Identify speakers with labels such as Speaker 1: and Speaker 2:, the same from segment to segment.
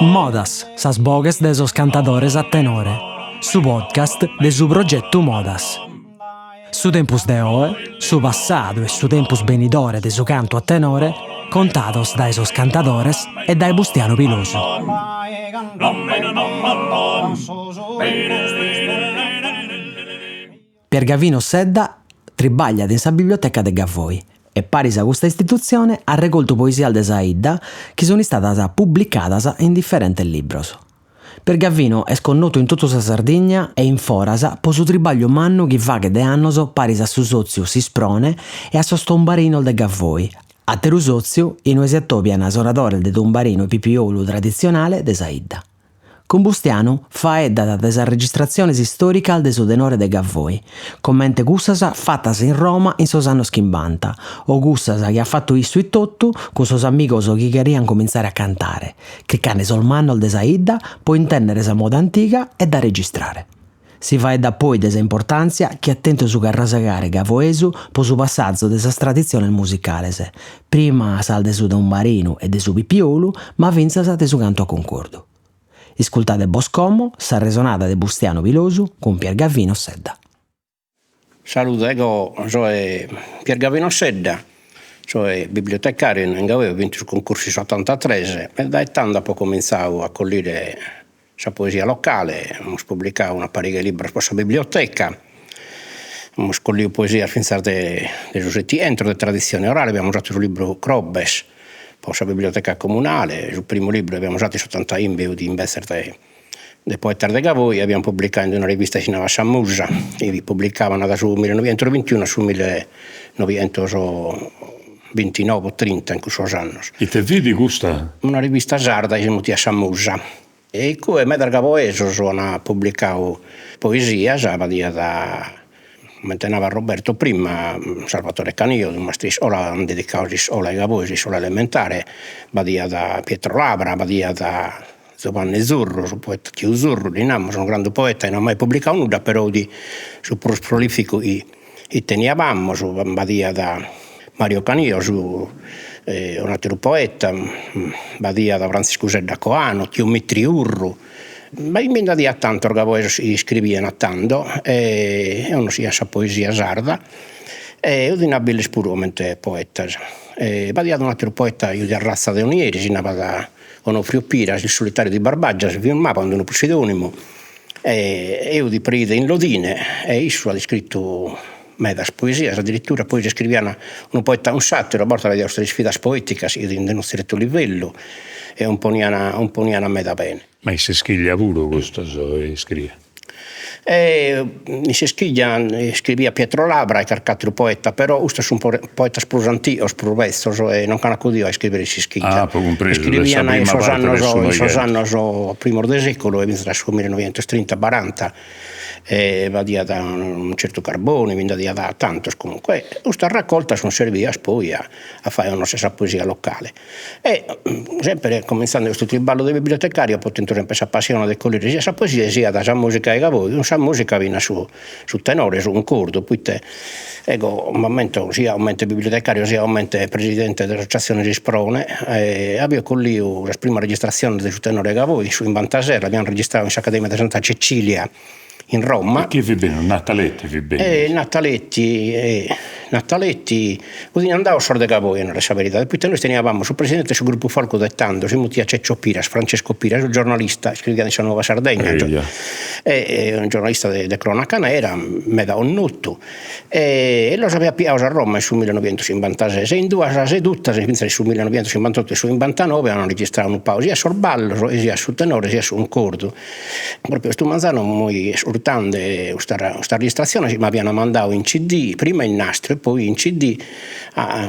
Speaker 1: Modas, sas boghes de sos cantadores a tenore, su podcast de su progetu Modas. Su tempus de oe, su passadu e su tempus benidore de su cantu a tenore contados dae sos cantadores e dae Bustianu Pilosu. Pier Gavino Sedda tribagliat in sa biblioteca de Gavoi e paris a custa istitutzione at regoltu poesias de sa 'idda chi sun istadas publicadas in diferentes libros. Pier Gavino est connotu in totu sa Sardigna e in foras po su tribagliu mannu chi faghet de annos paris a su sòtziu S'Isprone e a sos Tumbarinos de Gavoi, àteru sòtziu inue si atobian sonadores de tumbarinu e pipiolu traditzionale de sa 'idda. Cun Bustianu faeddat de sas registratziones istòricas de su tenore de Gavoi, comente cussas fatas in Roma in sos annos chimbanta o cussas chi at fatu issu etotu cun sos amigos chi cherian comintzare a cantare, chircande sos mannos de sa 'idda po intèndere sa moda antiga e dda registrare. Si faeddat poi de sa importantzia chi at tentu su carrasegare gavoesu po su passazu de sas traditziones musicales, prima sas de su tumbarinu e de su pipiolu, ma fintzas de su cantu a cuncordu. Iscultade bos como s'arresonada de Bustianu Pilosu cun Pier Gavino Sedda.
Speaker 2: Salude, ego soe Pier Gavino Sedda, soe bibliotecariu in Gavoi, apo bintu su cuncursu in s'otantatres e dae tando apo comintzadu a collire sa poesia locale, amus publicadu una pariga 'e libros pro sa biblioteca, amus collidu poesias fintzas de de su Settientos, de traditzione orale, abiamus fatu su libru Crobes pro sa biblioteca comunale, su primu libru chi abiamus fatu in s'otantachimbe fut imbetzes de de poetas de Gavoi, abian publicadu in una rivista chi si nabat Sa Musa, chi publicaban dae su millenoighentos bintiunu a su millenoighentos bintinoe o trinta in cussos annos.
Speaker 3: Ite fit custa?
Speaker 2: Una rivista sarda chi si mutiat Sa Musa e cue medas gavoesos an publicadu poesias, b'aiat comente nabat Roberto prima, Salvatore Canio, su mastru 'e iscola, an dedicadu s'iscola 'e Gavoi, s'iscola elementare, b'aiat Pietro Labra, b'aiat Zubanne Zurru, su poeta tiu Zurru, li namus, unu grandu poeta chi no at mai publicadu nudda, però fit su prus prolificu chi chi teniabamus, b'aiat Mario Canio, su un'atteru poeta, b'aiat Frantziscu Sedda Coanu, tiu Mitri Urru, ma bi nd'aiat tantos gavoesos chi iscribian tando e connoschian sa poesia sarda e fin abiles puru comente poetas. B'aiat un'atteru poeta chi fit a ratza de Onieri, si nabat Onofrio Piras, il solitario di Barbagia, si firmabat cun unu pseudonimu e fut preide in Lodine e issu at iscritu medas poesias, addirittura poi iscrivian unu poeta cun s'atteru, a bortas faghian custas isfidas poeticas chi fin de unu zertu livellu e cumponian cumponian meda bene.
Speaker 3: Ma in S'Ischiglia puru custos iscriian?
Speaker 2: In S'Ischiglia iscriviat Pietro Labra e carchi atteru poeta, però custos sun poetas prus antigos, prus bezzos e non ch'an acudidu a iscrivere in
Speaker 3: S'Ischiglia. Ah, apo
Speaker 2: cumpresu, de sa prima parte de su in sos annos primos de seculu e finzas a su millenoighentos-trinta baranta e b'aiat unu certu Carboni, bi nd'aiat tantos comunque, e custas raccoltas sun servidas poi a a fagher connoscher sa poesia locale E sempre comintzende custu triballu de bibliotecariu apo tentu sempre sa passione de collire siat sa poesia e siat sa musica 'e Gavoi, cun sa musica finas su su tenore, su cuncordu, poite ego m'ammento sia comente bibliotecariu sia comente presidente de s'associazione S'Isprone avio colliu sas primas registratziones de su tenore 'e Gavoi in su chimbantases, l'avian registradu in s'Accademia de Santa Cecilia in Roma.
Speaker 3: E chie fit bennidu? Nataletti fit
Speaker 2: bennidu? Nataletti Nataletti fudin andados sos de Gavoi a narrer sa veridade, poite nois teniavamus su presidente de su gruppu folk de tando, si mutiat Ceccio Piras, Francesco Piras, unu giornalista, iscriviat in sa Nuova Sardegna, e unu giornalista de cronaca nera, meda connotu, e los aviat piados a Roma in su millenoighentos-chimbantases e in duas sedutas, finzas in su millenoighentos-chimbantotto e su chimbantanoe an registradu unu pagu sia sos ballos e sia su tenore sia su cuncordu Propriu custu manzanu fui iscurtende custa custa registrazione chi m'avian mandadu in CD, prima in nastro e poi in CD,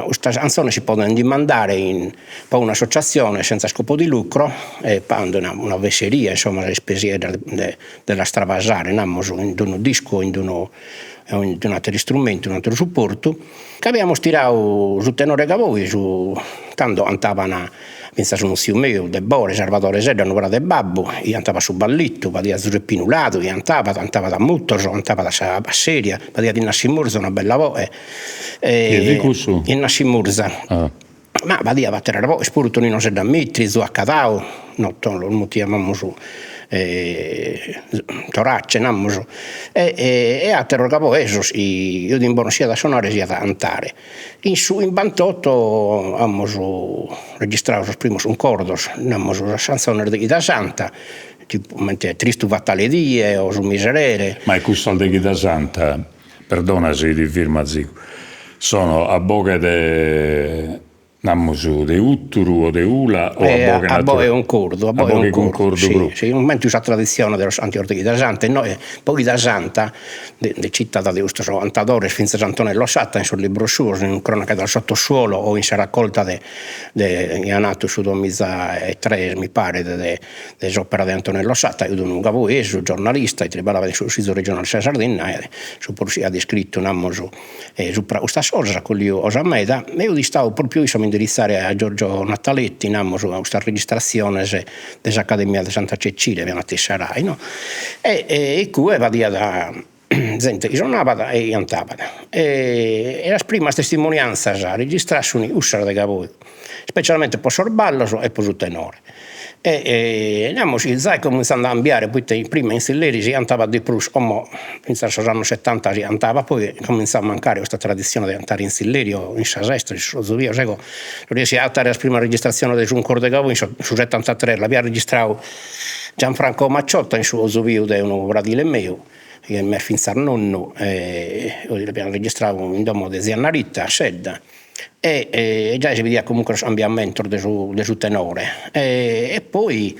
Speaker 2: custas canzones si poden dimandare in po un'associazione senza scopo di lucro e pagant una una fesseria, insomma sas ispesieddas de de las travasare, namus, in d'unu discu o in d'unu o in d'un'atteru istrumentu, un'atteru supportu, C'aviamus tiradu su tenore Gavoi, su tando cantaban finzas unu tziu meu de Bore, Sarvadore Sedda, unu frade 'e babbu, chi cantabat su ballittu, b'aiat Zuseppinu Ladu chi cantabat, cantabat a muttos, cantabat sa seria, b'aiat Innassi Murza una bella 'oe.
Speaker 3: Chie fit cussu?
Speaker 2: Innassi Murza. Ma b'aiat ateras boghes puru, Tonino Sedda Mitri, Zua Cadau, no los mutiamus Torace namus, e ateros gavoesos chi fin bonos siat a sonare siat a cantare. In su chimbantotto amus registradu sos primos cuncordos, namus sas cantzones de Chida Santa, tipu comente Tristu fatale die o su Miserere.
Speaker 3: Ma e cussas de Chida Santa, perdona si ti firmo azigu, sono a boghe de namus de 'uturu o de 'ula o a boghe
Speaker 2: A boghe cuncordu, a boghe cuncordu, si si, comente sa traditzione de sos cantigos de Chida Santa, inoghe po Chida Santa nde citat de custos cantadores finzas Antonello Satta in sos libros suos, in Cronache dal sottosuolo o in sa raccolta de de chi an 'atu su duamiza e tres mi paret de de s'opera de Antonello Satta, fiat unu gavoesu giornalista chi triballavat in su Cussizu Regionale de sa Sardinna e su prus at iscritu namus supra custas cosas, at colliu cosa meda, e fiat istadu propriu issu a m'indiritzare a Giorgio Nataletti, namus, a custas registratziones de s'Academia de Santa Cecilia chi at in sa Rai no, e cue b'aiat zente chi sonabat e chi cantabat e sas primas testimonianzas registradas sun cussas de Gavoi, specialmente po sos ballos e po su tenore e namus chi zai cominzende a cambiare poite prima in tzilleri si cantabat de prus, como finzas a sos annos settanta si cantabat, poi cominzat a mancare custa tradizione de cantare in tzilleri o in sas festas, in sos giubileos, ego resessia a agatare sas primas registratziones de su cuncordu de Gavoi in su settantatres, l'abiat registradu Gianfranco Macciotta in su giubileu de unu fradile meu chi m'est finzas nonnu e l'abian registradu in domo de zia Annarita a Sedda e giai si bidiat comunque sos cambiamentos de su de su tenore e poi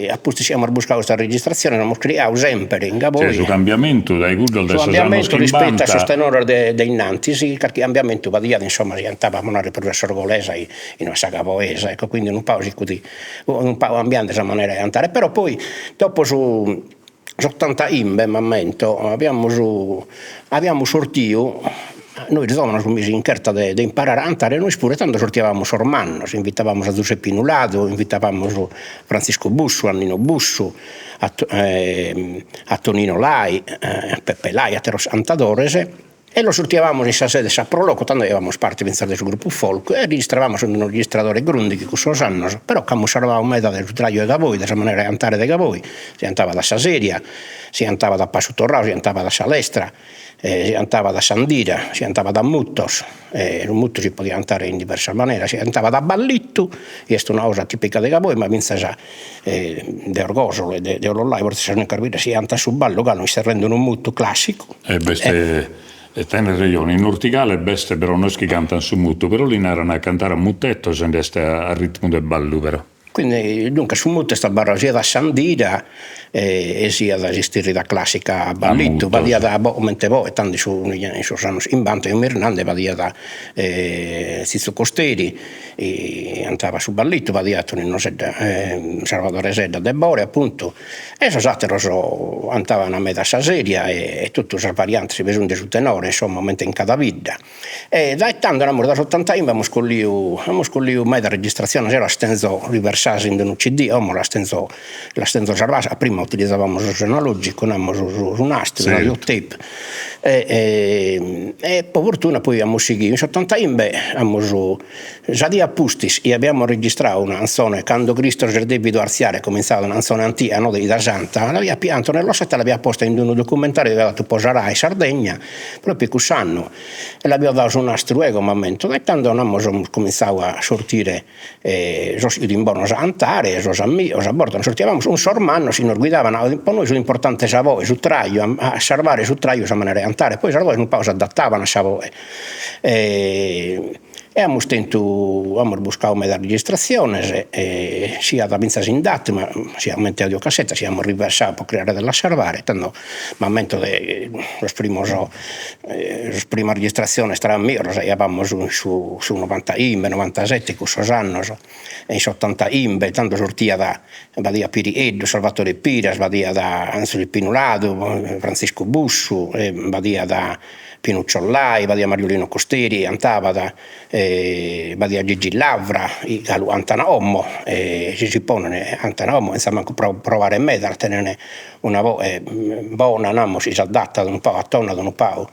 Speaker 2: a pustis chi amus buscadu custas registratziones amus criadu sempre in Gavoi.
Speaker 3: Cioè su cambiamentu dae cuddos de sos annos
Speaker 2: chimbanta. Su cambiamentu rispettu a sos tenores de de innantis, carchi cambiamentu b'aiat, insomma si cantabat pro narrer prus a s'orgolesa chi no a sa gavoesa, ecco quindi unu pagu si fut unu pagu cambiende sa manera 'e cantare, però poi dopo su S'ottantachimbe m'ammento abiamus abiamus sortiu, nois zovanos fimus in cherta de de imparare a cantare nois puru e tando sortiavamus sos mannos, invitavamus a Zuseppinu Ladu, invitavamus Franziscu Bussu, a Nino Bussu, a a Tonino Lai, a Peppe Lai, atteros cantadores E los sortiavamus in sa sede de sa Pro Loco, tando faghiamus parte finzas de su gruppu folk e registravamus cun unu registradore Grundig cussos annos, però c'amus sarvadu meda de su traju 'e Gavoi, de sa manera 'e cantare de Gavoi, si cantabat a sa seria, si cantabat a passu torradu, si cantabat a sa lestra, si cantabat a s'andira, si cantabat a mutos, e su mutu si podiat cantare in diversas maneras, si cantabat a ballittu, chi est una cosa tipica de Gavoi, ma finzas de Orgosolo e de Ollolai, fortzis sas unicas biddas chi cantant su ballu galu inserrende unu mutu classicu.
Speaker 3: E b'est, e tenes rejone, in Ortigale b'est però no est chi cantant su mutu, però li naran a cantare a mutetos e nd'est a ritmu de ballu però.
Speaker 2: Quindi duncas su mutu est abarradu siat a s'andira e siat s'isterrida classica a ballittu, b'aiat boh comente poi tando in sos annos chimbanta nande b'aiat Tzitzu Costeri cantabat su ballittu, b'aiat Tonino Sedda Sarvadore Sedda de Bore appuntu e sos atteros cantaban meda a sa seria e totu sas variantes chi bi sun de su tenore insomma comente in cada bidda e dae tando namus dae s'ottantachimbe amus colliu amus colliu meda registratziones, eo las tenzo riversadas in unu cd, como las tenzo las tenzo sarvadas, a prima utilizavamus s'analogicu namus su nastru s'audiotape e e po fortuna poi amus sighidu, in s'ottantachimbe amus Sa die a pustis chi abiamus registradu una cantzone Cando Cristo s'est devidu artziare, comintzat una cantzone antiga no de Chida Santa, l'abiat pigada Antonello Satta e l'abiat posta in unu documentariu chi aiat fatu po sa Rai Sardegna, propriu cuss'annu, e l'abiat dadu su nastru ego m'ammento, dae tando namus amus comintzadu a sortire sos chi fin bonos a cantare, sos amigos, a bortas nos sortiavamus cun sos mannos chi nos guidaban, po nois fit importante sa boghe, su traju, a sarvare su traju sa manera 'e cantare, poi sas boghes unu pagu s'adattaban a sa boghe E amus tentu, amus buscadu meda registratziones, siat fintzas in DAT, ma siat comente audiocassetta, si amus riversadu pro chircare de las sarvare, tando m'ammento de sos primos sas primas registratziones tra amigos las faghiamus in su su novantachimbe novantasette cussos annos e in s'ottantachimbe, tando sortiat b'aiat Pirigheddu, Salvatore Piras, b'aiat Antzollipinu Ladu, Frantziscu Bussu e b'aiat. Pinuccio Lai, b'aiat Mariolino Costeri 'antabat, b'aiat Gigi Lavra, chi galu 'antan como, e si si ponen 'antan como chentza mancu provare meda, tenen una 'oghe bona, namus, chi s'adattat unu pagu, attonat unu pagu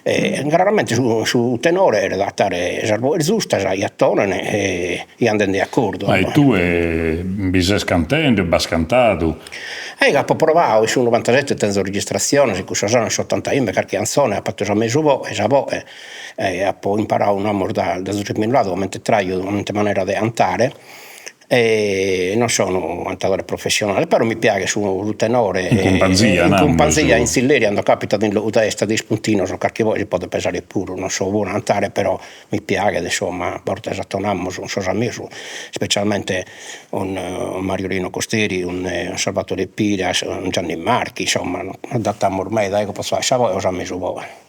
Speaker 2: e raramente su su tenore cheret agatare sas boghes giustas chi attonen e chi anden de accordu.
Speaker 3: Ma e tue bi ses cantende o b'as cantadu?
Speaker 2: Ego apo provadu, in su novantasette tenzo registratziones, in cussos annos, in s'ottantachimbe carchi canzone apo fattu sa mesu 'oghe, sa 'oghe, e apo imparadu namus dae Zuseppinu Ladu comente traju, comente manera de 'antare e non so unu cantadore professionale, però mi piaghet su tenore
Speaker 3: In cumpanzia,
Speaker 2: in cumpanzia, in tzilleri, cando capitat in logu de 'esta de ispuntinos carchi 'oghe si podet pesare puru, non so bonu a 'antare però mi piaghet, insomma, a bortas atonamus cun sos amigos, specialmente cun Mariolino Costeri, cun Salvatore Piras, cun Gianni Marchi, insomma, nos adattamus meda, ego potzo fagher sa 'oghe o sa mesu 'oghe.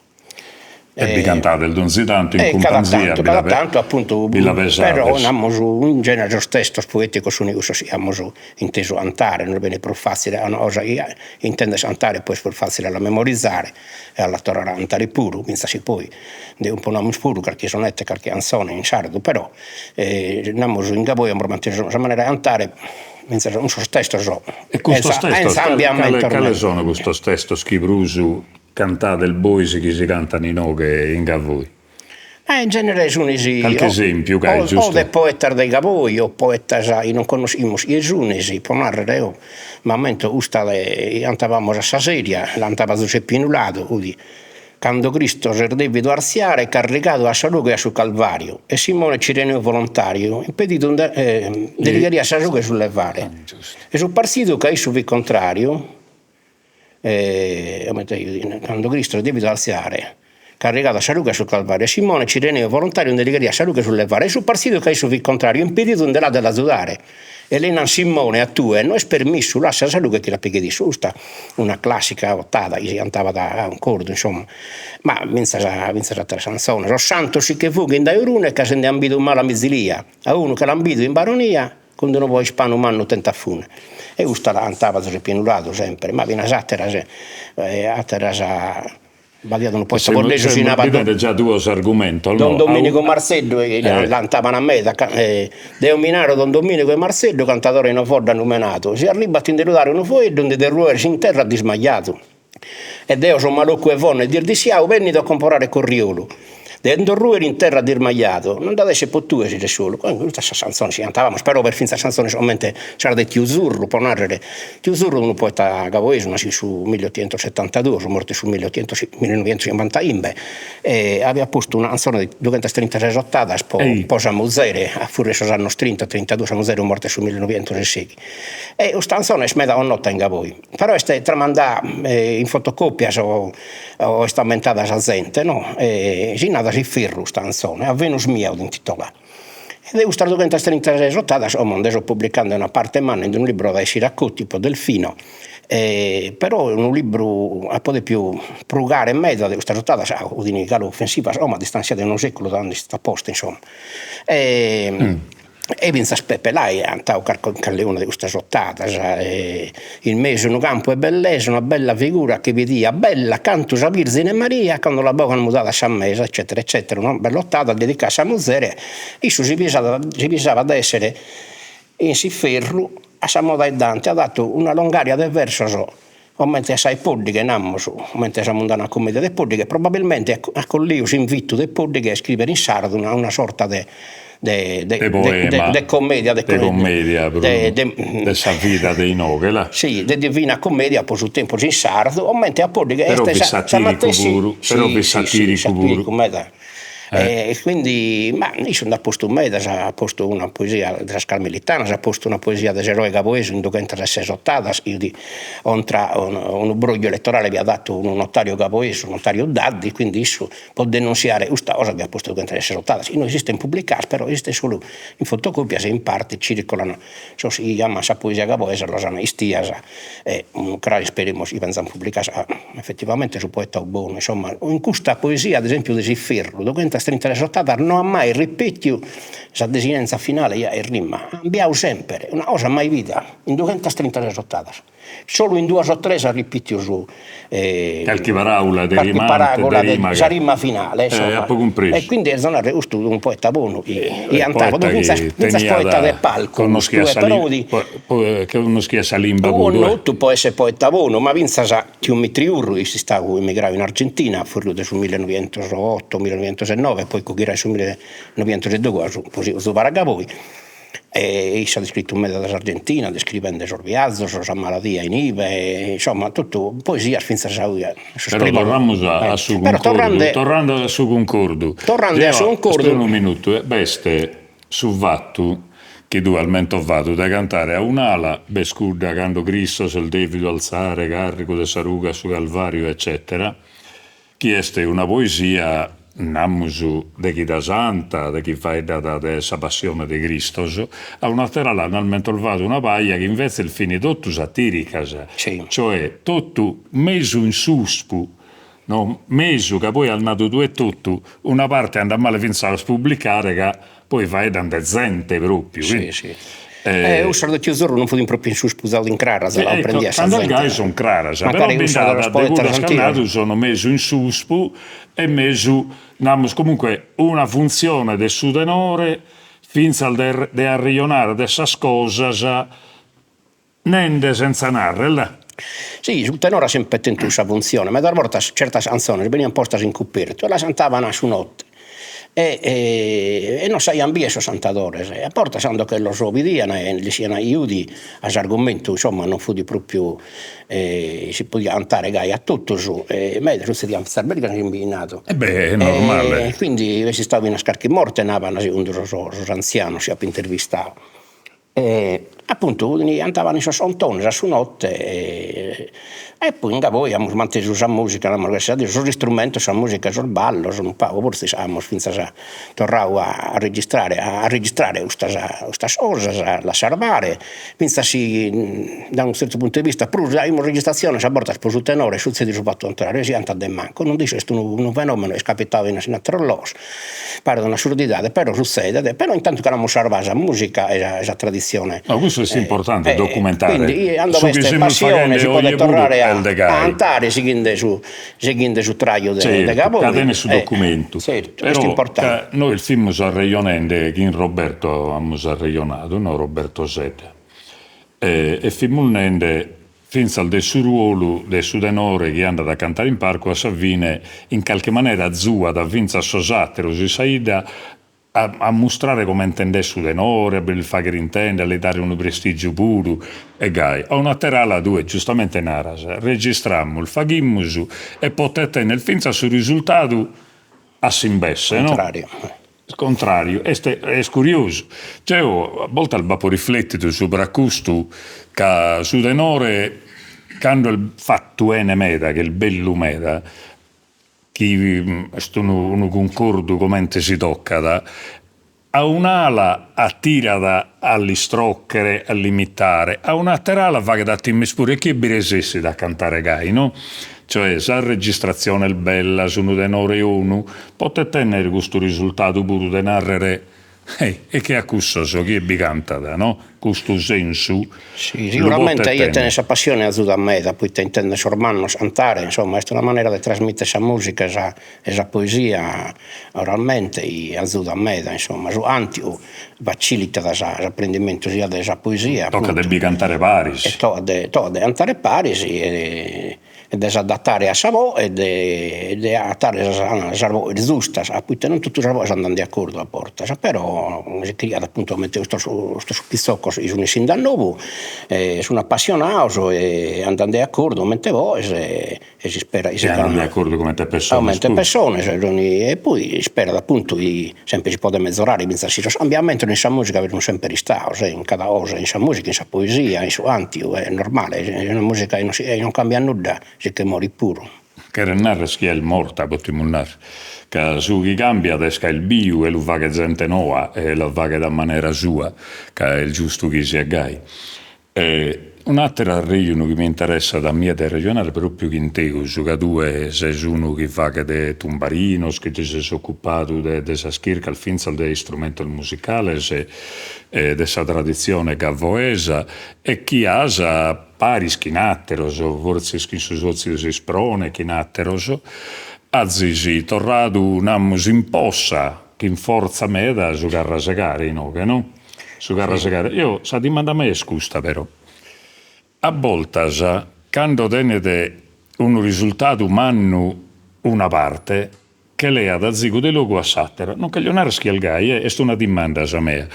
Speaker 3: E bi cantades donzi tantu in cumpanzia,
Speaker 2: cada tantu, cada tantu appuntu,
Speaker 3: bi la pesades.
Speaker 2: Però namus in genere sos testos poeticos sun cussos chi amus intesu 'antare, nos benit prus fatzile una cosa chi intendes 'antare poi est prus fatzile a la memorizare e a la torrare a 'antare puru, finzas si poi nde cumponamus puru carchi sonetto e carchi canzone in sardu, però namus in Gavoi amus mantesu sa manera 'e 'antare finzas cun sos testos
Speaker 3: E custos testos, cale sono custos testos chi prus Cantades bois chi si cantan inoghe in Gavoi.
Speaker 2: Eh in genere sun si
Speaker 3: Calchi esempiu gai
Speaker 2: giustu. O de poetas de Gavoi o poetas chi non connoschimus chie sun, si pro narrer eo m'ammento custa de chi cantabamus a sa seria, la 'antabat Zuseppinu Ladu, fut cando Cristo s'est devidu artziare carrigadu at sa rughe a su Calvariu e Simone Cireneu volontariu impedidu nde li cheriat sa rughe sullevare e su partzidu chi a issu fit contrariu cando Cristo s'est devidu artziare, carrigadu at sa rughe a su Calvariu, e Simone Cireneu volontariu nde li cheriat sa rughe sullevare, e su partzidu chi a issu fit contrariu impedidu nde l'at de l'azudare, e li nan Simone a tue no est permissu lassa sa rughe chi la pighet issu, custa una classica otada chi si cantabat a cuncordu insomma, ma finzas finzas atteras canzones, sos santos si che fughin dae Orune ca si nde an bidu mala mizilia, a unu che l'an bidu in Baronia Cun d'unu boe ispanu mannu tentu a fune. E custa la cantabat Zuseppinu Ladu sempre, ma finas atteras atteras b'aiat unu poeta fonnesu si nabat
Speaker 3: Bidende già duos argumentos
Speaker 2: no. Don Dominigu Marzeddu chi la cantaban meda deo mi naro don Dominigu 'e Marzeddu cantadore in Ovodda numenadu, si arribat a ti nde lu dare unu foeddu nde des ruer in terra dismajadu. E deo so maloccu 'e Fonne disdissiadu bennidu a comporare corriolu De ndo ruer in terra dismajadu non nd'at esser po tue si ses solu. Custas sas canzones chi cantavamus, però b'est finzas canzones comente sas de tiu Zurru, pro narrer, tiu Zurru unu poeta gavoesu naschidu in su milliottighentossettantaduos, mortu in su milliottighentosmillinovighentoschimbantaghimbe, e aviat postu una canzone de dughentastrintases ottadas po po sa muzere, a furriu 'e sos annos trinta, trintaduos, sa muzere morta in su millinovighentosesighi. E custa canzone est meda connota in Gavoi Però est tramandà in fotocopias o est ammentada sa zente no, e si narat S'ifferru custa canzone, a Venus mia 'ut intitolà. E de custas dughentastrintases ottadas como nde so publicande una parte manna in unu libru at a essire a po Delfino, però unu libru apo depiu prugare meda de custas ottadas, fut galu ofensivas, como a distanzia de unu seculu da cando est istada posta insomma E finzas Peppe Lai at cantadu calicuna de custas ottadas, in mesu unu campu 'e bellesa una bella figura chi bidia bella cantu sa Virzine Maria cando la bogan mudada a sa mesa eccetera eccetera, una bella ottada dedicada a sa muzere, issu si pisat si pisabat de essere in s'inferru a sa moda 'e Dante, at 'atu una longaria de versos comente a sa 'e Poddighe, namus, comente sa mundana cummedia de Poddighe, probabilmente at colliu s'invitu de Poddighe a iscrivere in sardu una una sorta de
Speaker 3: de de poema
Speaker 2: de commedia
Speaker 3: de commedia de sa vida de inoghe là.
Speaker 2: Si, de Divina Commedia po su tempus in sardu, comente a Poddighe
Speaker 3: est sa sa matessi però fit satiricu puru
Speaker 2: meda E quindi, ma issu nd'at postu medas, at postu una poesia de sas Carmelitanas, at postu una poesia de s'eroe gavoesu in dughentas e ses ottadas, chi fit contra unu brogliu elettorale chi at fatu unu notariu gavoesu, notariu Daddi, quindi issu po denunziare custa cosa aviat postu dughentas e ses ottadas, chi no esisten pubblicadas, però esisten solu in fotocopias e in parte circolan sos chi aman sa poesia gavoesa los an istias e cras isperemus chi benzan pubblicadas ca effettivamente su poeta 'ut bonu, insomma, in custa poesia ad esempiu de s'inferru, dughentastrintases ottadas no at mai repettiu sa desinenza finale chi 'aet rima, at cambiadu sempre, una cosa mai bida in dughentastrintases ottadas. Solu in duas o tres at ripitiu su
Speaker 3: Calchi paraula de
Speaker 2: calchi
Speaker 3: rimante,
Speaker 2: paraula
Speaker 3: de
Speaker 2: de
Speaker 3: rima
Speaker 2: sa rima finale, insomma.
Speaker 3: Apo cumpresu.
Speaker 2: E quindi est a narrer custu fut unu poeta bonu chi
Speaker 3: Poeta chi
Speaker 2: finzas finzas poeta de
Speaker 3: teniat,
Speaker 2: palcu
Speaker 3: connoschiat sa
Speaker 2: però fut
Speaker 3: connoschiat sa limba puru.
Speaker 2: Connotu po esser poeta bonu, ma finzas tiu Mitri Urru, est istadu emigradu in Argentina a furriu de su millenovientosoto millenovientosenove, poi ghiradu in su millenovientosedoighi po su para Gavoi e isse at iscritu meda de s'Argentina descrivende sos viazos, sa maladia inibe, insomma totu poesias finzas a ue
Speaker 3: sos Però torramus a su cuncordu, torrende a su cuncordu,
Speaker 2: torrende a su cuncordu,
Speaker 3: unu minutu, b'est su fatu chi tue as mentovadu de cantare a un'ala b'est cudda cando Cristos est devidu alzare carrigu de sa rughe a su Calvariu eccetera, chi est una poesia, namus, de Chida Santa, de chi faeddat de sa passione de Cristos, a un'atera ala nd'as mentovadu una paja chi invetzes fin totu satiricas, cioè totu mesu in suspu, no, mesu ca poi as nadu tue etotu, una parte andat male fintzas a las publicare ca poi faeddan de zente propriu.
Speaker 2: Si si. Eh cussas de tiu Zorru non fudint propriu in suspu zau in craras, la cumprendiat sa
Speaker 3: zente. Cando gai sun craras, però bi nd'at de cuddas ch'as nadu sono mesu in suspu e mesu, namus comunque una funtzione de su tenore fintzas de de arrejonare de sas cosas nende senza narrer da.
Speaker 2: Si, su tenore at sempre tentu cussa funtzione, medas bortas certas cantzones beniant postas in cupertu e las cantaban a su notte e e non s'aian bier sos cantadores e a bortas cando che los bidian e lis ian juti a s'argumentu insomma non fut propriu si podiat cantare gai a totus e meda sutzedian finzas brigas in bighinadu.
Speaker 3: E beh est normale.
Speaker 2: Quindi est istadu finas carchi morte naban segundu sos sos anzianos chi apo intervistadu E appuntu cantaban in sos contones a su notte e poi in Gavoi amus mantesu sa musica, namus grascias a Deus, sos istrumentos, sa musica, sos ballos, unu pagu forsis amus finzas torradu a registrare a registrare custas custas cosas, a las sarvare, finzas si da unu zertu puntu de vista prus aimus registratziones a bortas pro su tenore sutzedit su fattu contrariu, si cantat de mancu, non nd'isco, est unu unu fenomenu est capitadu finas in atteros logos Paret un'assurdidade, però sutzedet, però intantu che l'amus sarvada sa musica e sa traditzione.
Speaker 3: No, custu est importante, documentare.
Speaker 2: Quindi cando b'est passione si podet torrare a cantare sighende su sighende su traju de Gavoi.
Speaker 3: Ca tenet su documentu.
Speaker 2: Certu, est importante.
Speaker 3: Però nois fimus arrejonende chin Roberto, amus arrejonadu, no, Roberto Sedda, e fimus nende Fintzas de su ruolu de su tenore chi andat a cantare in parcu a sa fine in calchi manera azuat fintzas sos àteros in sa 'idda a a mustrare comente nd'est su tenore, a bi lis fagher intender, a li dare unu prestìgiu puru e gai. A un'àter'ala tue giustamente naras, registramus, faghimus e potet tenner fintzas su risultadu a s'imbesse, no?
Speaker 2: Contrariu.
Speaker 3: Contrariu, est est curiosu. Deo a boltas b'apo rifletidu subra custu, ca su tenore cando est fatu 'ene meda, chi est bellu meda, chi est unu unu cuncordu comente si tocat, a un'ala atirat a l'istròchere, a l'imitare, a un'àter'ala faghet a timer puru e chie bi resessit a cantare gai, no? Cioè sa registratzione est bella, su unu tenore 'onu, potet tennere custu risultadu puru de narrere e che a cussos chie bi cantat, no? Custu sensu
Speaker 2: Si, siguramente chie tenet sa passione azudat meda, poite intender sos mannos cantare, insomma, est una manera de trasmitter sa musica e sa e sa poesia oralmente azudat meda, insomma, su cantu facilitat s'aprendimentu sia de sa poesia.
Speaker 3: Tocat de bi cantare paris.
Speaker 2: E tocat de tocat de cantare paris e de s'adattare a sa boe e de de agatare sas sas boes giustas, poite non totu sas boes andant de accordu a bortas, però si criat appuntu comente custos custos pitzocos chi sun essende a nou e sun appassionados e andant de accordu comente boes e e s'ispera
Speaker 3: chi sigan de acordu comente pessones
Speaker 2: comente pessones e poi isperat appuntu chi sempre si podet mezorare finzas si sos cambiamentos in sa musica bi sun sempre istados in cada cosa, in sa musica, in sa poesia, in su cantiu, est normale, una musica chi non si non cambiat nudda si che morit puru.
Speaker 3: Cheret narrer chi est morta, potimus narrer, ca su chi cambiat est ca est biu e lu faghet zente noa e lu faghet a manera sua, ca est giustu chi siat gai. E un'àteru arrejonu chi m'interessat a mie de arrejonare pròpiu chin tegus, ca tue ses unu chi faghet tumbarinos, chi ti ses ocupadu de de sas chircas fintzas de istrumentos musicales e de sa traditzione gavoesa e chi as paris chin àteros, fortzis chin su sòtziu S'Isprone, chin àteros, azis torradu, namus, in possa chin fortza meda su carrasegare inoghe, no? Su carrasegare. Eo, sa dimanda mea est custa però, a boltas cando tenet unu risultadu mannu una parte, che leat azigu de logu a s'àtera. Non cheglio narrer chi est gai, eh, est una dimanda sa mea.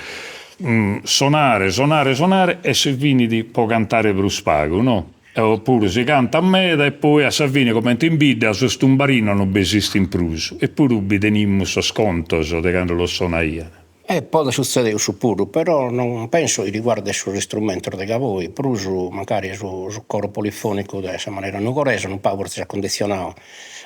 Speaker 3: Sonare, sonare, sonare e si finit po cantare prus pagu, no? Opuru si cantat meda e poi a sa fine, comente in bidda, sos tumbarinos non b'esistint prus, eppuru bi tenimus sos contos de cando los sonaiant.
Speaker 2: E podet sutzeder cussu puru, però non penso chi riguardet sos istrumentos de Gavoi, prus mancari su su coro polifonicu de sa manera nugoresa unu pagu fortzis at cunditzionadu,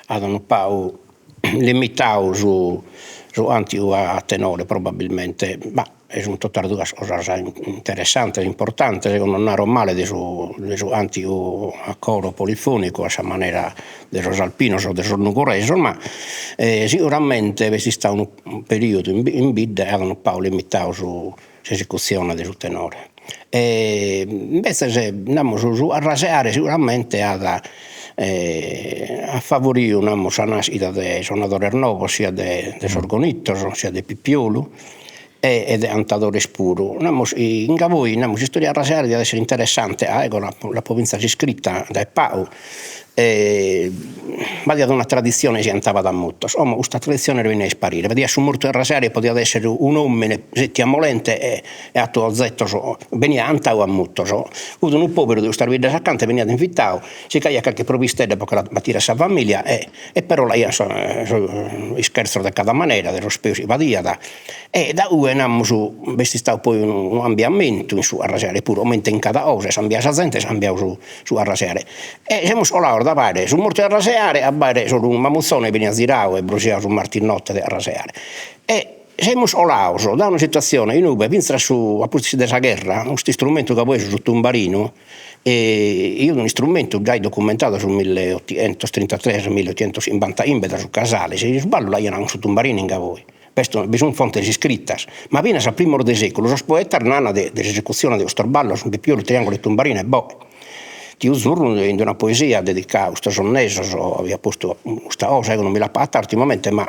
Speaker 2: at unu pagu limitadu su su cantigu a tenore probabilmente, ma sunt totas duas cosas interessantes, importantes, ego non naro male de su de su cantigu a coro polifonicu a sa manera de sos alpinos o de sos nugoresos, ma siguramente b'est istadu unu periodu in bidda chi at unu pagu limitadu su s'esecutzione de su tenore e imbetzes namus su carraseare siguramente at at favoridu namus sa naschida de sonadores novos siat de sos gonitos siat de Pipiolu e de cantadores puru, namus in Gavoi namus s'istoria 'e carraseare diat essere interessante, ca ego l'apo l'apo finzas iscrita dae pagu e b'aiat una traditzione si cantabat a mutos, como custa traditzione est benida a isparire, b'aiat su mortu 'e carraseare podiat essere un'omine settiu a molente e e ateros ozetos, beniat cantadu a mutos, fut unu poberu de custas biddas acanta beniat invitadu, chircaiat carchi provistedda pro che la batire a sa familia e e però l'aian sos ischertzos de cada manera, de sos peus chi fadiat E da ue namus b'est istadu poi unu cambiamentu in su carraseare puru, comente in cada cosa est cambiada sa zente est cambiadu su su carraseare. E semus colados da b'aere su mortu 'e carraseare a b'aere solu unu mamuzzone chi beniat ziradu e brusiadu su martis notte de carraseare. E semus colados da una situazione inube finzas su a pustis de sa gherra custu istrumentu gavoesu su tumbarinu fiat unu istrumentu giai documentadu su milleottighentostrintatres milleottighentoschimbantachimbe dae su Casale, si su ballu l'aian cun su tumbarinu in Gavoi B'est, bi sunt fontes iscritas, ma finas a primos de seculu sos poetas nana de de s'esecutzione de custos ballos, pipiolu, triangulu e tumbarinu e boe. Tiu Zurru in d'una poesia dedicada a custos onnesos aviat postu custa cosa, ego non mi l'apo agatada ultimamente, ma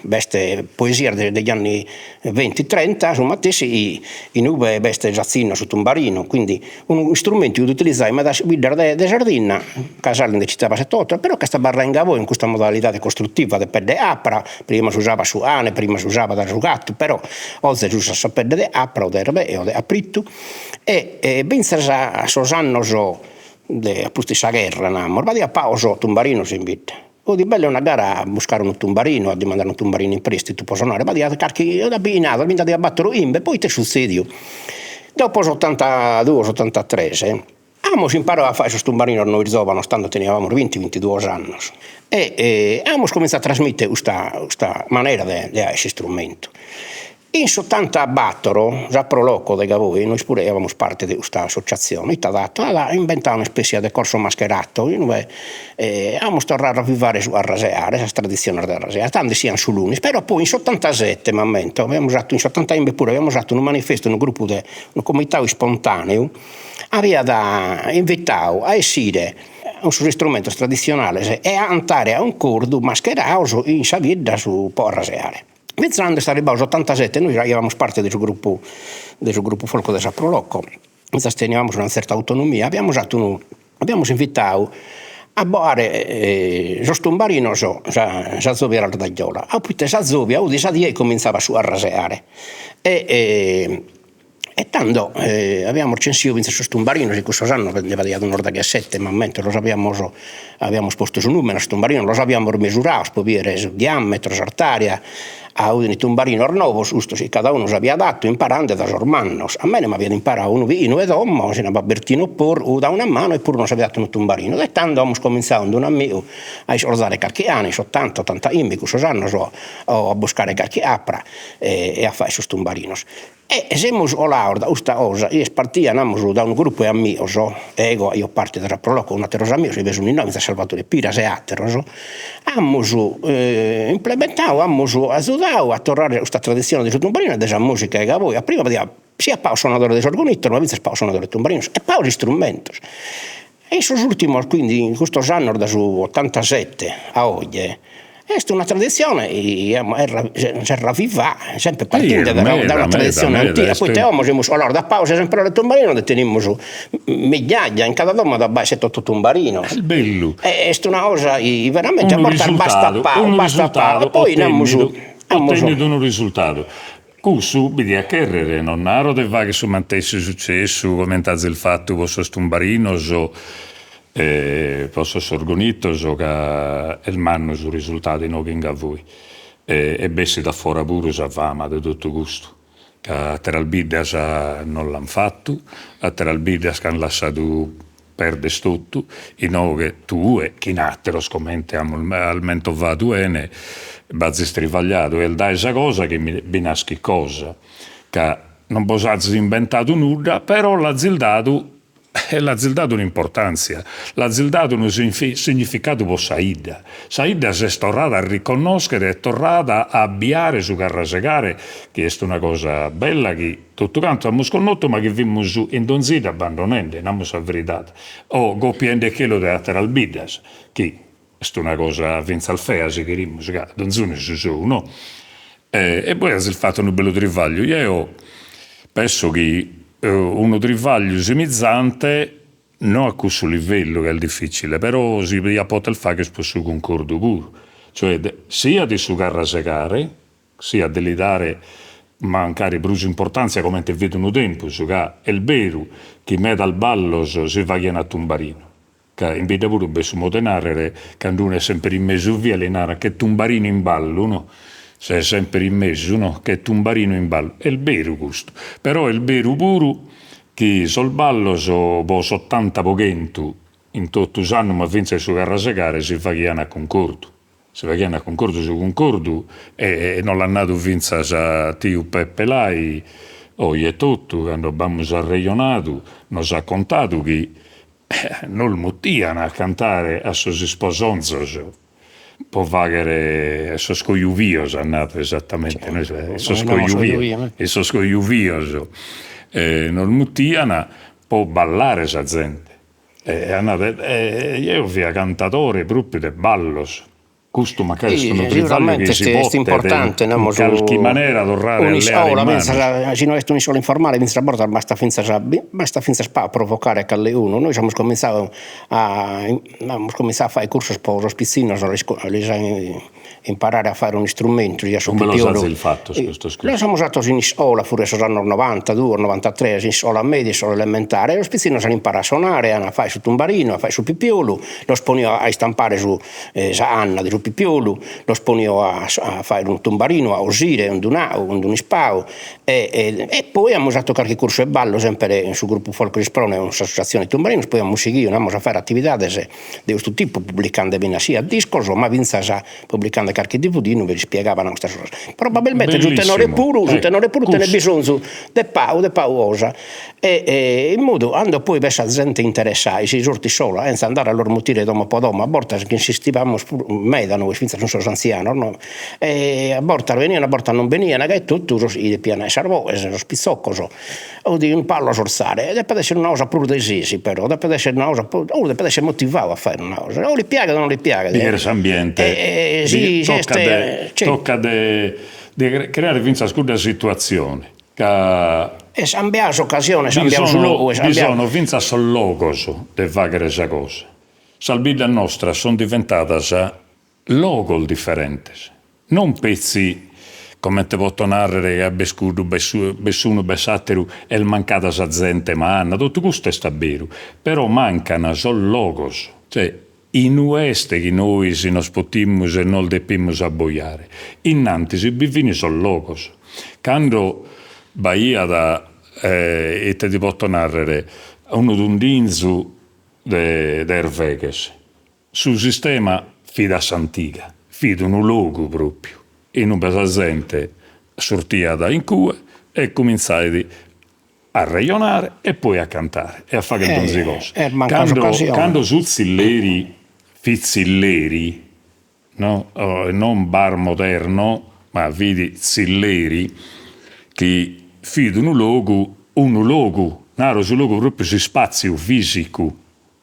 Speaker 2: b'est poesias de degli anni venti trenta su matessi inube b'est s'atzinnu a su tumbarinu, quindi unu istrumentu chi fut utilizadu in medas biddas de de Sardinna, Casale nde citabat sette o otto, però ch'est abarradu in Gavoi in custa modalidade costruttiva de pedde 'e apra, prima s'usabat su cane, prima s'usabat su gattu, però oze s'usat sa pedde de apra o de erbeghe o de apritu e finzas a sos annos de a pustis sa gherra namus, b'aiat pagos tumbarinos in bidda, fut bella una gara a buscare unu tumbarinu, a dimandare unu tumbarinu in prestitu po sonare, b'aiat carchi abbighinadu, bi nd'aiat battor o chimbe, poi ite est suzzediu, dopo s'ottantaduos ottantatres amus imparadu a fagher sos tumbarinos nois zovanos, tando teniavamus vinti vintiduos annos e amus cominzadu a trasmittere custa custa manera de de 'aer s'istrumentu In s'ottantabattor sa Pro Loco de Gavoi, nois puru 'aiavamus parte de custa associazione, ite at 'atu, at imbentadu una ispessia de corso mascherato inue amus torradu a ravvivare su carraseare, sas traditziones de carraseare, tando 'essian su lunis, però poi in s'ottantasette m'ammento, aviamus 'atu in s'ottantachimbe puru aviamus 'atu unu manifestu, unu gruppu de unu comitadu ispontaneu aviat invitadu a 'essire cun sos istrumentos traditzionales e a 'antare a cuncordu mascherados in sa bidda su po carraseare Finzas cando est arribbadu s'ottantasette nois faghiamus parte de su gruppu de su gruppu folk de sa Pro Loco, finzas teniamus una zerta autonomia, aviamus 'atu unu aviamus invitadu a bogare sos tumbarinos sa sa zobia ardajola, a poite sa zobia 'ut sa die chi cominzabat su carraseare e E tando aviamus censidu finzas sos tumbarinos, in cussos annos nde b'aiat unos deghessette, m'ammento, los aviamus aviamus postu su numene a sos tumbarinos, los aviamus mesurados pro bider su diametro, s'artaria, a 'udin tumbarinos novos custos chi cada unu s'aviat 'atu imparande dae sos mannos, a mene m'aviat imparadu unu bighinu 'e domo, si narabat Bertino Porru, da una manu e puru nos aviat 'atu unu tumbarinu, e tando amus cominzadu cun d'un'amigu a iscorzare carchi cane in s'ottanta ottantachimbe cussos annos o a buscare carchi apra e a fagher sos tumbarinos. E semus 'olados da custa cosa chi est partia, namus, da unu gruppu 'e amigos, ego aio parte de sa Pro Loco cun atteros amigos chi bi sun inoghe, finzas Salvatore Piras e atteros, amus implementadu, amus azudadu a torrare custa tradizione de su tumbarinu e de sa musica 'e Gavoi, a prima b'aiat siat pagos sonadores de s'orgonittos, ma finzas pagos sonadores de tumbarinos e pagos istrumentos. E in sos ultimos, quindi in custos annos dae su ottantasette a oje, est una tradizione chi s'est ravvivà sempre partinde dae una tradizione antiga, poite como semus colados da pagos esemplares de tumbarinos nde tenimus migliaia, in cada domo at b'aer sette otto tumbarinos.
Speaker 3: Est bellu.
Speaker 2: Est una cosa chi veramente a bortas bastat pagu, bastat pagu, e poi namus
Speaker 3: Otennidu unu risultadu. Cussu bi diat chèrrere, non naro de fagher su mantessi sucessu comente azis fatu po sos tumbarinos e po sos orgonitos ca est mannu su risultadu inoghe in Gavoi e bessit a fora puru sa fama de totu custu, ca ateras biddas non l'an fatu, ateras biddas ch'an lassadu perder totu, inoghe tue chin ateros comente amus as mentovadu 'ene b'azis trivagliadu e est dae sa cosa chi bi naschit cosa, ca non bos azis imbentadu nudda, però l'azis dadu e l'azis dadu un'importantzia, l'azis dadu unu significadu po sa 'idda, sa 'idda s'est torrada a riconnoschere e torrada a abbiare su carrasegare chi est una cosa bella chi Totu cantu amus connotu ma chi fimus in donzi 'idda abbandonende, namus sa veridade, o copiendechelu de ateras biddas, chi est una cosa fintzas fea si cherimus, ca donzunu su sou, no? E bois azis fatu unu bellu trivagliu, jeo penso chi unu trivagliu simizante no a cussu livellu ca est dificile, però si diat poter fagher pro su cuncordu puru, cioè siat in su carrasegare siat de li dare mancari prus importantzia comente fit unu tempus, ca est beru chi medas ballos si faghian a tumbarinu, ca in bidda puru b'est su modu 'e narrere, cando unu est semper in mesu via li naran che tumbarinu in ballu, no, ses semper in mesu, no, che tumbarinu in ballu, est beru custu, però est beru puru chi sos ballos po s'ottanta po chentu in totu s'annu ma fintzas in su carrasegare si faghian a cuncordu Si faghian a cuncordu su cuncordu e nos l'at nadu fintzas tiu Peppe Lai oje etotu cando b'amus arrejonadu nos at contadu chi nos mutian a cantare a sos isposonzos po fagher sos cojuvios at nadu esattamente sos cojuvios in sos cojuvios nos mutian po ballare sa zente E at nadu, e jeo fia cantadore propriu de ballos, custu mancari est unu tribagliu chi si potet in calchi manera torrare a leare in manos.
Speaker 2: Si no est un'iscola informale fintzas a bortas bastat fintzas bastat fintzas pagu a provocare calliunu, nois amus cominzadu a amus cominzadu a fagher cursos po sos pitzinnos a lis imparare a fagher un'istrumentu
Speaker 3: siat su pipiolu. Ube los azis fatos custos cursos?
Speaker 2: Los amus fatos in iscola, furri a sos annos novantaduos, novantatres, in iscola media, iscola elementare, e sos pitzinnos an imparadu a sonare, an a fagher su tumbarinu, a fagher su pipiolu, los ponio a istampare su sa 'anna de su pipiolu, los ponio a a fagher unu tumbarinu, a 'osire cun d'un'au, cun d'un'ispau e e poi amus fatu carchi cursu 'e ballu sempre in su gruppu Folklore Isprone cun s'associazione tumbarinos, poi amus sighidu, amus a fagher atividades de custu tipu, publicande finas siat discos, ma fintzas publicande carchi dvd inue ispiegaban custas cosas. Probabilmente su tenore puru, su tenore puru tenet bisonzu de pagu, de pagu cosa e in modu cando poi b'est sa zente interessada si sortit sola, chentza andare a los mutire domo po domo, a bortas chi insistibamus puru meda nois, fintzas cun sos antzianos no, e a bortas benian a bortas non benian, gai totu sos chi depian esser sas boghes, sos pitzocos 'Udi unu pagu a los forzare, depet esser una cosa prus de sesi però, depet esser una cosa unu depet esser motivadu a fagher una cosa, o li piaghet o non li piaghet.
Speaker 3: Bi s'ambiente, si tocat tocat de creare finzas cudda situatzione ca
Speaker 2: Est cambiada s'occasione, est cambiadu su logu,
Speaker 3: bi sono finzas sos logos de fagher sa cosa, sas biddas nostras sun diventadas logos diferentes, non petzi, comente poto nàrrere ca b'est cuddu, b'est s'unu, b'est s'àteru, est mancada sa zente manna, totu custu est a beru, però mancan sos logos, cioè in ue est chi nois nos potimus e nos depimus abbojare, innantis bi fin sos logos, cando b'aiat, ite ti poto nàrrere, unu tundinzu de 'erveghes Su sistema fit a s'antiga, fit unu logu propriu inube sa zente sortiat in cue E cumintzait a arrejonare e poi a cantare e a fagher donzi cosa. Cando cando su tzilleri fit tzilleri no non bar moderno ma fit tzilleri chi fit unu logu unu logu naro su logu propriu s'ispatziu fisicu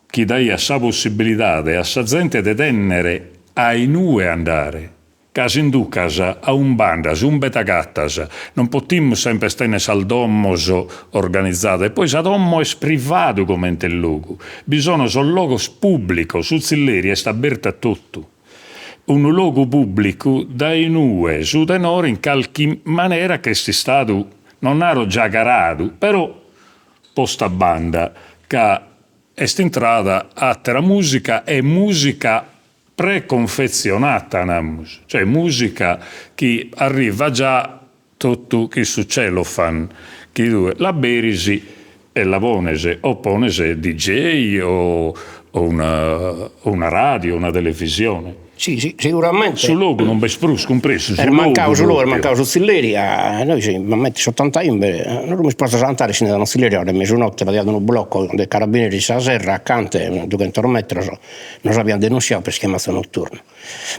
Speaker 3: chi daiat sa possibilidade a sa zente de tennere a inue andare Ca sinducas a umbe andas, umbe t'agatas, non potimus semper tenner sas domos organizadas e poi sa domo est privadu comente logu, bi sono sos logos pubblicos, su tzilleri est abertu a totu, unu logu pubblicu dae inue su tenore in calchi manera ch'est istadu, non naro giagaradu, però postu a banda ca est intrada attera musica e musica preconfezionata namus, cioè musica chi arrivat già totu chin su cellophane, chi tue l'aberis e la pones, o pones DJ o una una radio, una televisione.
Speaker 2: Si, si, siguramente.
Speaker 3: Su logu non b'est prus, cumpresu,
Speaker 2: su logu. Est mancadu su logu, est mancadu su tzilleri, a nois, m'ammento in s'otantachimbe, nos semus postos a cantare essinde dae unu tzilleri a ora 'e mesunotte, b'aiat unu blocco de carabineris in sa serra acanta, dughentos metros Nos abiant denuntziadu pro schiamazzo notturno.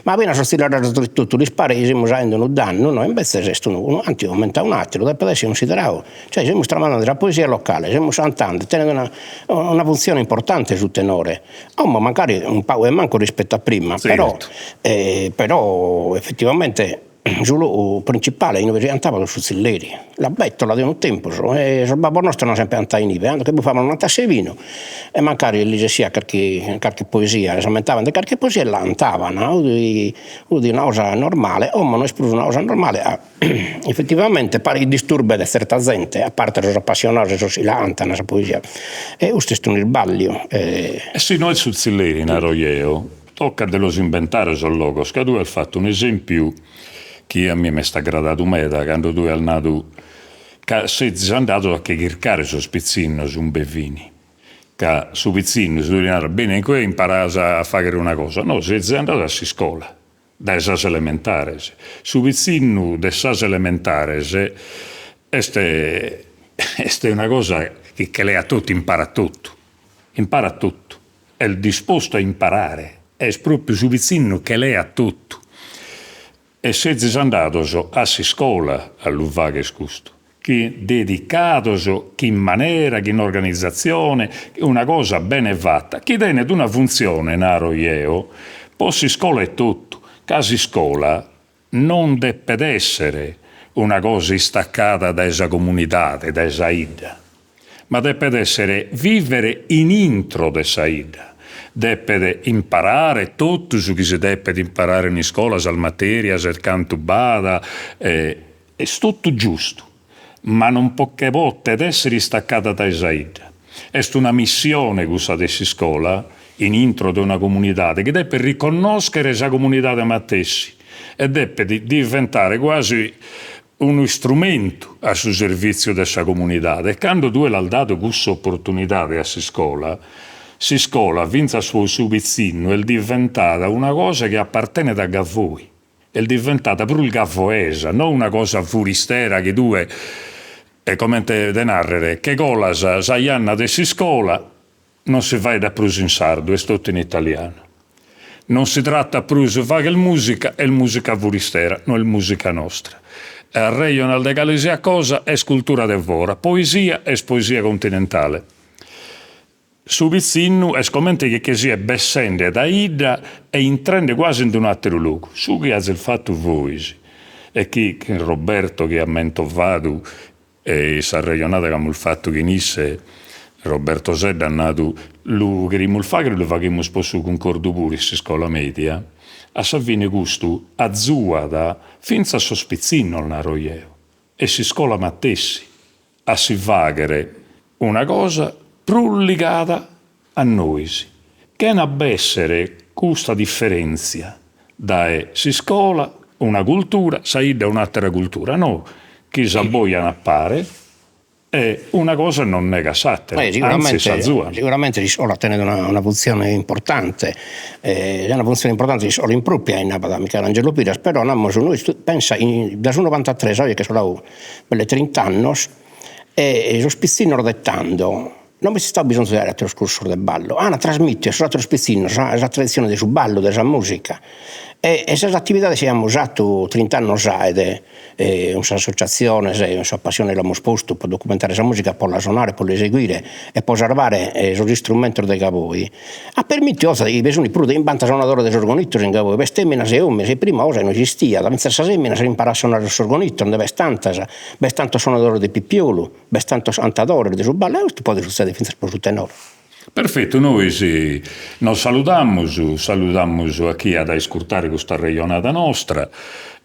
Speaker 2: Ma finas sos tzilleradores totu lis paret chi semus faghende unu dannu, no, imbetzes est unu unu antiu comente a un'ateru, depet esser cunsideradu, cioè semus tramandende sa poesia locale, semus cantende, tenet una una funtzione importante su tenore, como mancari unu pagu 'e mancu rispettu a prima, però però effettivamente Su logu principale inue si cantabat fit su tzilleri, la bettola de unu tempus, e sos babbos nostros ant sempre cantadu inibe, cando che bufaban una tassa 'e binu e mancari lis essiat carchi carchi poesia, s'ammentaban de carchi poesia e la cantaban, 'ut 'ut una cosa normale, como no est prus una cosa normale ca effettivamente paret chi disturbet zerta zente, a parte sos appassionados e sos chi la cantan sa poesia, e custu est un'isballiu
Speaker 3: E si no est su tzilleri, naro jeo, Tocat de los imbentare sos logos, ca tue as fatu un'esempiu chi a mie m'est agradadu meda, cando tue as nadu ca sezis andados a che chircare sos pitzinnos umbe fini, ca su pitzinnu si tue li naras beni a incue imparas a faghere una cosa, no, sezis andados a s'iscola, dae sas elementares, su pitzinnu de sas elementares est est una cosa chi che leat totu, imparat totu, imparat totu Est dispostu a imparare, est pròpiu su pitzinnu che leat totu. E sezis andados a s'iscola a lu fagher custu, chi dedicados, chin manera, chin organizatzione, una cosa bene fata, chi tenet una funtzione, naro jeo, po s'iscola etotu, ca s'iscola non depet èssere una cosa istacada dae sa comunidade, dae sa 'idda, ma depet èssere vìvere in intro de sa 'idda, depet imparare totu su chi si depet imparare in iscola, sas materias e cantu b'at, est totu giustu, ma non che potet èssere istacada dae sa 'idda. Est una missione cussa de s'iscola in intro de una comunidade chi depet riconnòschere sa comunidade matessi e depet diventare quasi unu istrumentu a su servìtziu de sa comunidade. E cando tue l'as dadu cussa oportunidade a s'iscola, s'iscola, fintzas pro su pitzinnu, est diventada una cosa chi apartenet a Gavoi. Est diventada prus gavoesa, no una cosa furistera chi tue, comente de nàrrere, che colas sa janna de s'iscola, non si faeddat prus in sardu, est totu in italianu. Non si tratat prus fagher mùsica, est mùsica furistera, no est mùsica nostra. Arrejonas de cale siat cosa, est cultura de fora, poesia est poesia continentale. Su pitzinnu est comente chi che siet bessende dae 'idda e intrende quasi in un'àteru logu. Su chi azis fatu vois e chi chin Roberto chi at mentovadu in s'arrejonada chi amus fatu chin isse, Roberto Sedda at nadu lu cherimus fagher lu faghimus po su cuncordu puru in s'iscola media, a sa fine custu azuat fintzas sos pitzinnos, naro jeo, e s'iscola matessi a si fàghere una cosa prus ligada a nois, chena b'èssere custa diferèntzia dae s'iscola una cultura, sa 'idda un'àtera cultura, no, chi s'abbojan a pare. E una cosa non negat s'àtera, antzis s'azuat.
Speaker 2: Siguramente s'iscola tenet una una funtzione importante, una funtzione importante s'iscola impropria, nabat Michelangelo Piras, però namus nois pensa dae su novantatres a oe che so coladu belle trint'annos e sos pitzinnos de tando non b'est istadu bisonzu de fagher ateros cursos de ballu, an trasmittiu a sos ateros pitzinnos sa traditzione de su ballu, de sa musica e sas attividades chi amus fatu trint'annos aet cun sas associatziones e cun sa passione chi l'amus postu pro documentare sa musica, pro la sonare, pro l'eseguire e pro sarvare sos istrumentos de Gavoi, at permittiu oe chi bi sun prus de chimbanta sonadores de sorgonittos in Gavoi, b'est feminas e omines e prima cosa no esistiat, finzas sas feminas an imparadu a sonare sos sorgonittos, nde b'est tantas, b'est tantos sonadores de pipiolu B'est tantos cantadores de su ballu e custu podet sutzedere fintzas pro su tenore.
Speaker 3: Perfetu, nois nos saludamus, saludamus a chie at a iscurtare custa arrejonada nostra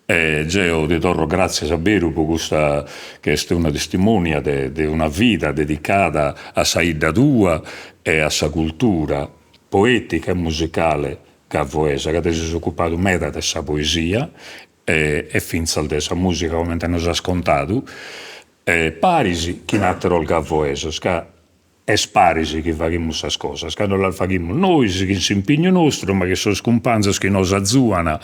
Speaker 3: e geo ti torro gràtzias a beru pro custa chi est una testimonia de de una vida dedicada a sa 'idda tua e a sa cultura poetica e musicale gavoesa, ca ti ses ocupadu meda de sa poesia e fintzas de sa mùsica comente nos as contadu, paris chin àteros gavoesos, ca est paris chi faghimus sas cosas, cando las faghimus nois chin s'impignu nostru, ma chin sos cumpanzos chi nos azuan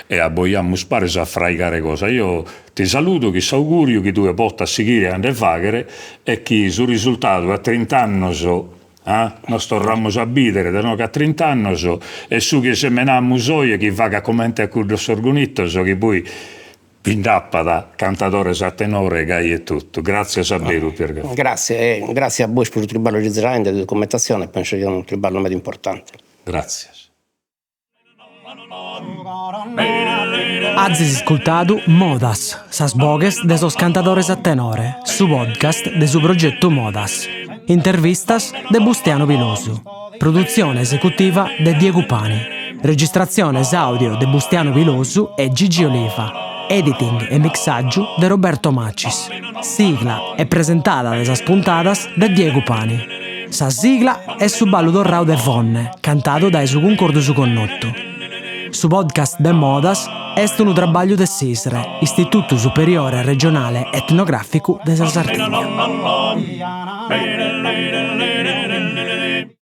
Speaker 3: e abbojamus paris a fraigare cosa. Eo ti saludo chin s'auguriu chi tue potas sighire a nde faghere e chi su risultadu a trint'annos Ah, nos torramus a bìdere de inoghe a trint'annos e su chi semenamus oje chi fagat comente a cuddos sorgonitos chi poi bi nd'apat cantadores a tenore gai etotu. Gràtzias a beru Pier Gavoi.
Speaker 2: Gràtzias e gràtzias a bois pro su triballu chi sezis faghende de documentatzione, penso chi siat unu triballu meda importante.
Speaker 3: Gràtzias.
Speaker 1: Azis iscultadu Modas, sas boghes de sos cantadores a tenore, su podcast de su progetu Modas. Intervistas de Bustianu Pilosu. Produtzione esecutiva de Diegu Pani. Registratziones àudio de Bustianu Pilosu e Gigi Oliva. Editing e mixàgiu de Roberto Macis. Sigla e presentada de sas puntadas de Diegu Pani. Sa sigla est su ballu torrau de Fonne, cantadu dae su Cuncordu Su Connotu. Su podcast de Modas est unu trabagliu de s'ISRE, Istitutu Superiore Regionale Etnogràficu de sa Sardigna.